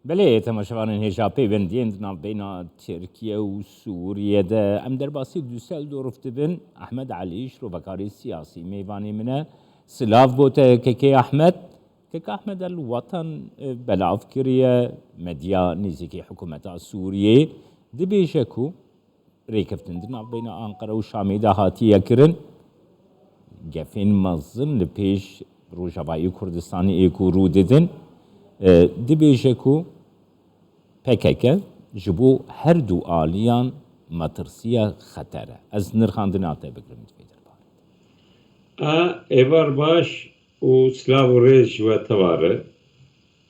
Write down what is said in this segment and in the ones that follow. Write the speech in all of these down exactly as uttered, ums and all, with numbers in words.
Belê, temaşevanên hêja pêwendiyên di navbeyna Tirkiye û Sûriye de. Em derbasî Düsseldorf dibin. Ehmed Elî, şirovekarê siyasî, mêvanê min e. Silav bo te, K K Ehmed. K K Ehmed El Watan, e, belav kiriye, medya nêzîkî hikûmeta Sûriyê. Dibêje ku rêkeftin di navbeyna Anqara û Şamê de hatiye kirin. Gefên mezin li pêş Rojavayê Kurdistanê ê ku rû didin, e, dibêje ku P K K ji bo her du aliyan metirsiya xeter e. Ez nirxandina te bigirim di vê derbarê de. A, êvar baş û silav û rêz ji we teva re.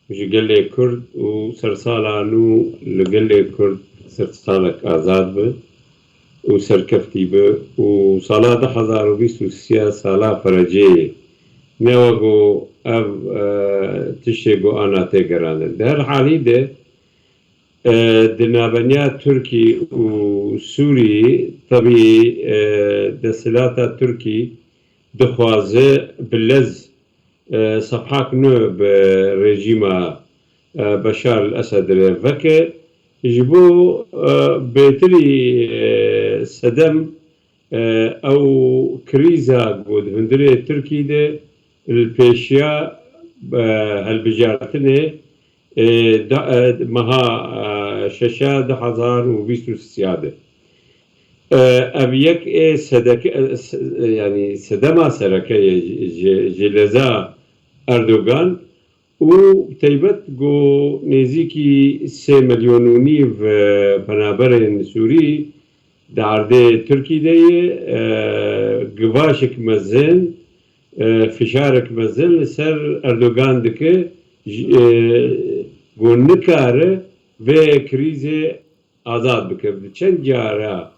Ji gelê Kurd û sersala nû li gelê Kurd sersalek azad be û serkeftî be û sala du hezar û bîst û sê sala ferecê ye. Ne wek ku ev, e, tiştê ku ana tê gerandin. Di her halî de, e, di navbeniya Tirkî û Sûrî, tebî, e, desthilata Tirkî dixwaze bi lez, e, sefhak nû bi rejîma, e, Beşar el-Esed re veke, ji bo, e, bêtirî, e, sedem, e, ew krîza ku di hundirê Tirkî de li pêşiya, e, hilbijartinê, e, da, e, meha, e, şeşa du hezar û bîst û sê de. E, ev yek ê sedeke, e, se-, e, yanî sedema sereke ye ji, ji, ji leza Erdogan û teybet ku nêzîkî sê milyon û nîv, e, penaberên Sûrî di erdê Tirkî de ye, e, givaşek mezin, e, fişarek mezin li ser Erdogan dike, ji, e, ku nikare vê krîzê azad bike. Bi çend cara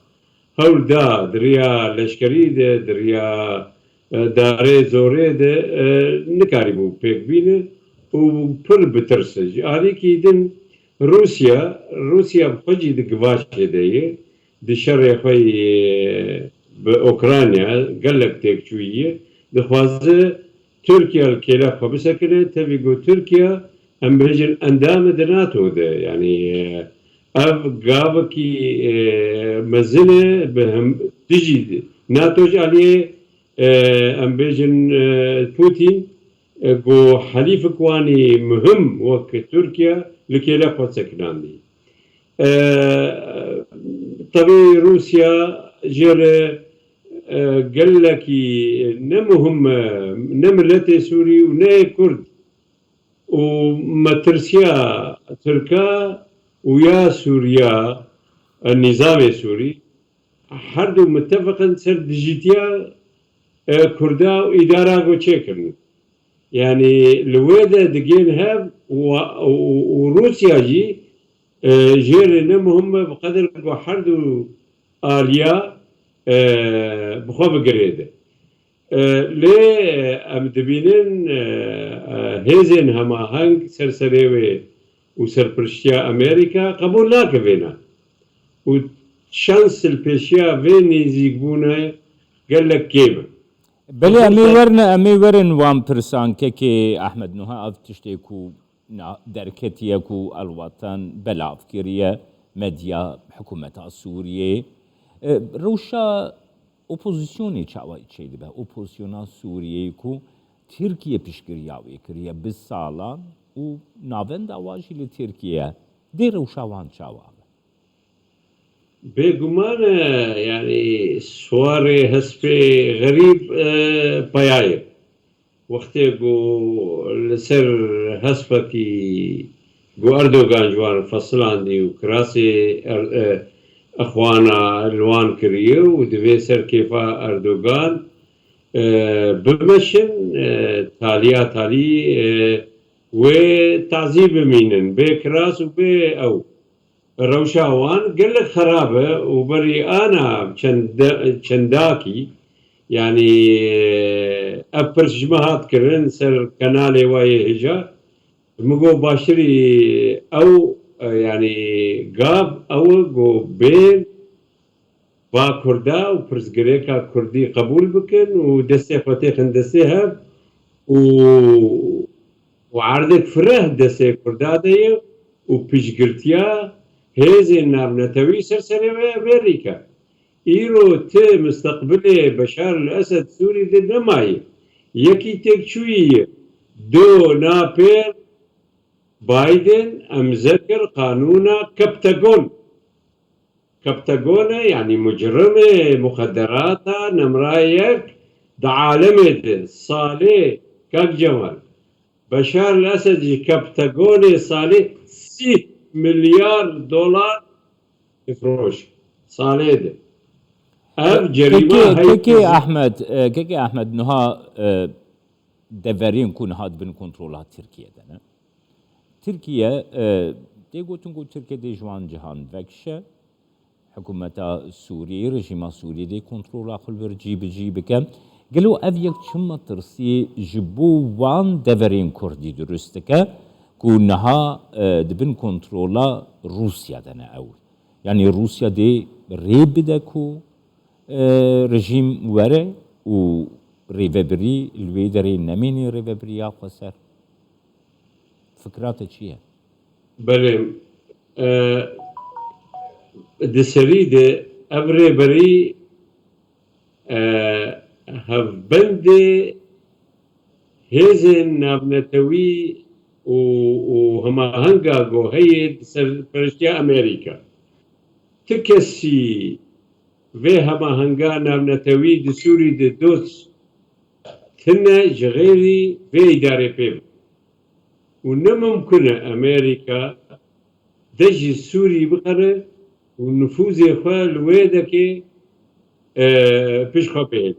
hewl da di riya leşkerî de, di riya, e, darê zorê de, e, nikarîbû pêk bîne û pir bitirse. Ji alîkî din Rûsya, Rûsya bi xwe jî di givaşê de ye. Di şerê xwe yê bi Ukrayna gelek têkçûyî ye. Dixwaze Tirkiye li kêla xwe bisekine, tevî ku Tirkiye, em bêjin, endame di NATO de. Yanî, e, ev gavekî, e, mezin e, bi hem dijî NATO ji aliyê, e, em bêjin, e, Putin, e, ku helîfek wanî muhim wek Tirkiye li kêla xwe sekinandî. E, tevî Rûsya jê re, e, gelekî ne muhim e, ne miletê Sûrî û ne yê Kurd û metirsiya Tirka û ya Sûriya, e, nîzamê Sûrî, her du mitefiqin ser dijîtiya, e, Kurda û îdara ku çêkirin. Yanî li wê de digên hev û, û, û Rûsya jî, e, jê re ne muhim e bi qedir ku her du aliya, e, bi xwe bigirêde. E, lê, e, em dibînin, e, e, hêzên hemaheng ser serê wê û serpirştiya Amerîka qebûl nake vêna. Û şans li pêşiya vê nêzîkbûnê gelek kêm e. Belê, em ê werin, em ê werin wan pirsan, K K Ehmed Nuha, ev tiştê ku na-, derketiye ku Elwatan belav kiriye, medya hikûmeta Sûriyê. E, rewşa opozisyonê çawa çêdibe? Opozisyona Sûriyeyê ku Tirkiye piştgiriya wê kiriye bi salan û navenda wa jî li Tirkiye ye. Dê rewşa wan çawa be? Bêguman e, yanî, suwarê hespê xerîb, e, peya ye. Wextê ku li ser hespekî ku Erdogan ji wan fesilandî û kirasê Er-, e, Exwana li wan kiriye û divê ser kêfa Erdogan, e, bimeşin, e, taliya talî, e, wê tazî bimînin, bê kiras û bê ew. Rewşa wan gelek xerab e û berî ana çende-, çendakî, yanî, ev pirs ji me hat kirin ser kanalê we yê hêja. Min got baştirî ew, e, yanî gav ew e ku bên ba Kurda û pirsgirêka Kurdî qebûl bikin û destê xwe têxin destê hev û, û erdek fireh destê Kurda de ye û piştgirtiya hêzên navnetewî ser serê vê, vê rîke. Îro ti misteqbilê Beşar el Esed Sûrî de nemaye. Yekî têkçûyî ye. Do napêr Biden emze kir qanûna Keptagon. Keptagon e, yanî mucrimê muxederata nemra yek di alemê de salê, kak Cemal. Beşar el Esed ji Keptagonê salê sî milyar dolar difiroş. Salê de. Ev cerîma Kekê, hey Kekê Ehmed, e, Kekê Ehmed, niha, e, deverên ku niha di bin kontrola Tirkiye de ne. Tirkiye, e, tê gotin ku Tirkiye dê ji wan cihan vekişe, hikûmeta Sûrî, rejîma Sûrî dê kontrola xwe li vir cî bi cî bike. Gelo ev yek çi metirsiyê ji bo wan deverên Kurdî dirust dike ku niha, e, di bin kontrola Rûsya de ne ew? Yanî Rûsya dê rê bide ku, e, rejîm were û rêvebirî li wê derê nemênî rêvebiriya xweser. Fikra te çi ye? Belê, e, di serî de ev rêberî, e, hevbendê hêzên navnetewî û, û hemahenga ku heye di serpereştiya Amerîka. Ti kesî vê hemahenga navnetewî di Sûrî de dost tine ji xêrî vê îdarê pê bike. Û ne mimkun e Amerîka dest ji Sûrî biqere û nifûzê xwe li wê dekê, e, pişt xwe bihêle.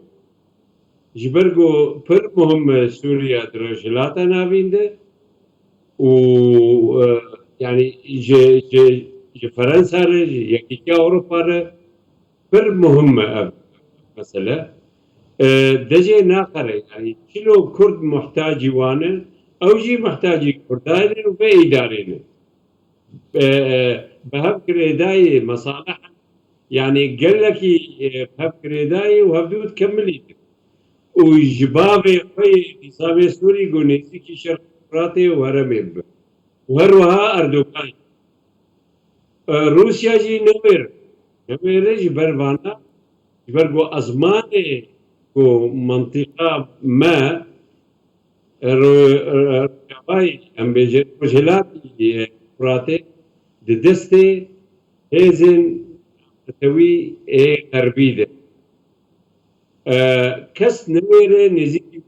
Ji ber ku pir muhim e Sûriya di Rojhilata Navîn de û, e, yanî ji, ji, ji Ferensa re, ji Yekîtiya Ewropa re pir muhim e ev mesele. E, dejê naqere, yanî çilo Kurd muhtacî wan e, ew jî muhtacî Kurdan e û vê îdarê ne. E, e, bi hev girêdayî mesalehan, yanî gelekî, e, bi hev girêdayî û hevdû dikemilîtin. Û ji bavê xwe yê nîzamê Sûrî ku nêzîkî Şerq Firatê û heremê bibe. Û her wiha Erdogan. E, Rûsya jî newêr, newêre ji ber vana, ji ber ku ezmanê ku mentiqa me, e, ro-, e, Rojavayê, em bêjin Rojhilatî, e, Firatê di destê hêzên netewî ê Xerbî de. E, kes newêre nêzîkî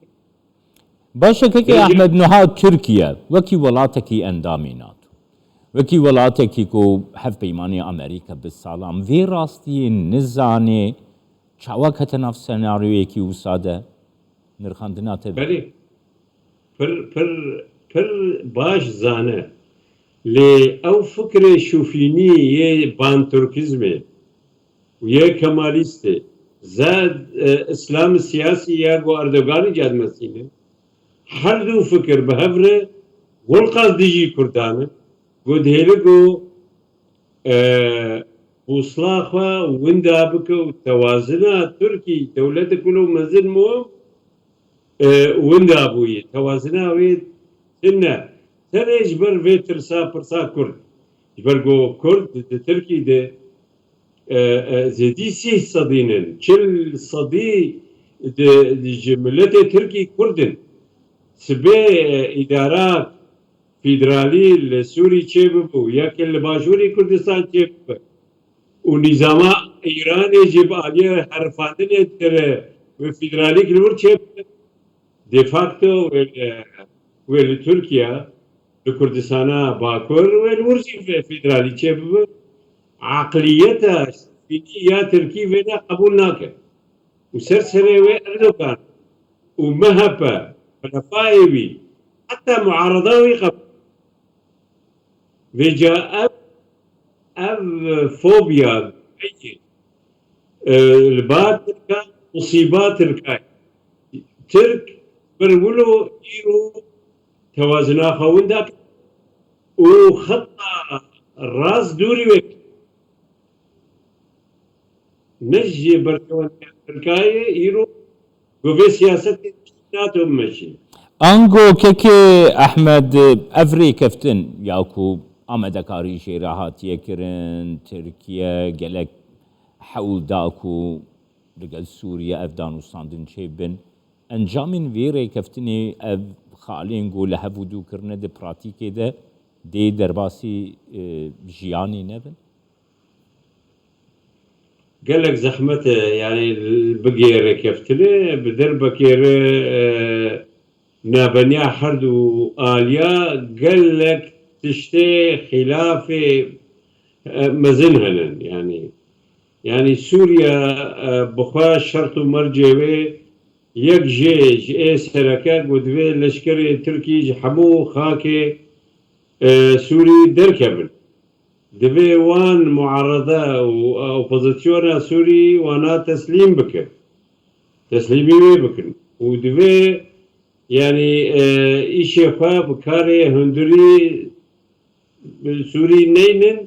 Baş e, Kekê Ehmed, niha Tirkiye wekî welatekî endamê NATO, wekî welatekî ku hevpeymanê Amerîka bi salan vê rastiyê nizanê, çawa kete nav senaryoyekî wisa de? Nirxandina te vê. Belê. Pir, pir, pir baş zane. Lê ew fikrê şofînî yê panturkizmê û yê kemalîstê, zed, e, îslam siyasî ya ku Erdoganî cadmesîne, her du fikir bi hev re wilqas dijî Kurdan e. Ku dihêle ku, e, bûsla xwe winda bike û tewazina Tirkî, dewletek wilo mezin muhim, e, winda bûye. Tewazina wê tune. Tenê ji ber vê tirsa pirsa Kurd. Ji ber ku Kurd di, di Tirkî de, e, e, zêdî sî sedî nin. Çil sedî di, di ji miletê Tirkî Kurd in. Sibê, e, îdara federalî li Sûrî çêbibe û yek li Başûrê Kurdistan çêbibe û nîzama Îranê jî bi aliyê herifandinê dire wê federalîk li wir çêbibe, de facto wê li, wê li Tirkiye, li Kurdistana Bakur, wê li wir jî fe-, federalî çêbibe. Eqliyeta şofînî ya Tirkî vê ne qebûl nake. Û ser serê wê Erdogan û M H P, xulefayê wî, heta muarada wî qebûl. Vêca ev, ev fobiya, e, li ba Tirka, musîba Tirka ye. Tirk bir wilo îro tewazina xwe winda kir û xeta rast dûrî wê kir. Ne ji berxewantiya Tirkayê îro ku vê siyasetê NATO bimeşîne. Ango Kekê Ehmed, ev rêkeftin ya ku amadekarî jê re hatiye kirin, Tirkiye gelek hewl da ku li gel Sûriye ev danûstandin çêbin. Encamên vê rêkeftinê ev xalên ku li hev û dû kirine di pratîkê de dê derbasî, e, jiyanê nebin? Gelek zehmet e, yanî bigê rêkeftinê, bi derbekê re, e, nabeniya her du aliya gelek tiştê xîlafê, e, mezin henin. Yanî, yanî Sûriye, e, bi xwe şert û mercê wê yek jê ji ê sereke ku divê leşkerê Tirkî ji hemû xakê, e, Sûrî derkevin. Divê wan muarede û opozisyona Sûrî wana teslîm bike. Teslîmî wê bikin. Û divê, yanî, e, îşê xwe bi karê hundirî Sûrî neynin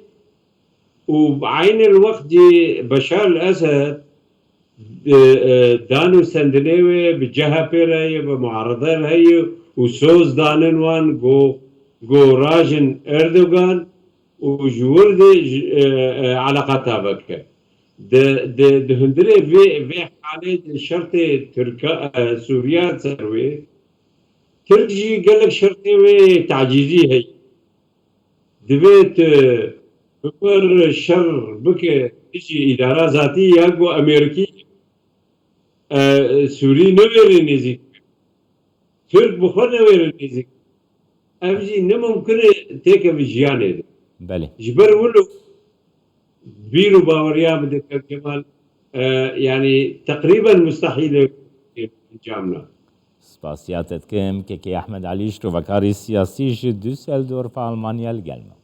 û bi eynî wext jî Beşar el Esed, e, e, dan û sendinê wê bi C H P re ye, bi muarede re heye û soz danin wan go, go rajin Erdogan û ji wir de ji, e, e, eleqa taveke. Di, di, di hundirê vê, vê halê de şertê Tirka, e, Sûriya ser wê, Tirk jî gelek şertê wê tacîzî heye. Divê tu bi xwe re şer bike dijî îdara zatî ya ku Amerîkî, e, Sûrî newêrê nêzîk. Tirk bi xwe newêrê nêzîk. Ev jî ne mumkin e têkeve jiyanê de. Belê. Ji ber wilo bîr û baweriya min de Kak Kemal, e, yanî teqrîben mustehîl e encam ne. Spasiya te dikim, Kekê Ehmed Elî, şirovekarê siyasî ji Düsseldorf a Almanya li gel me.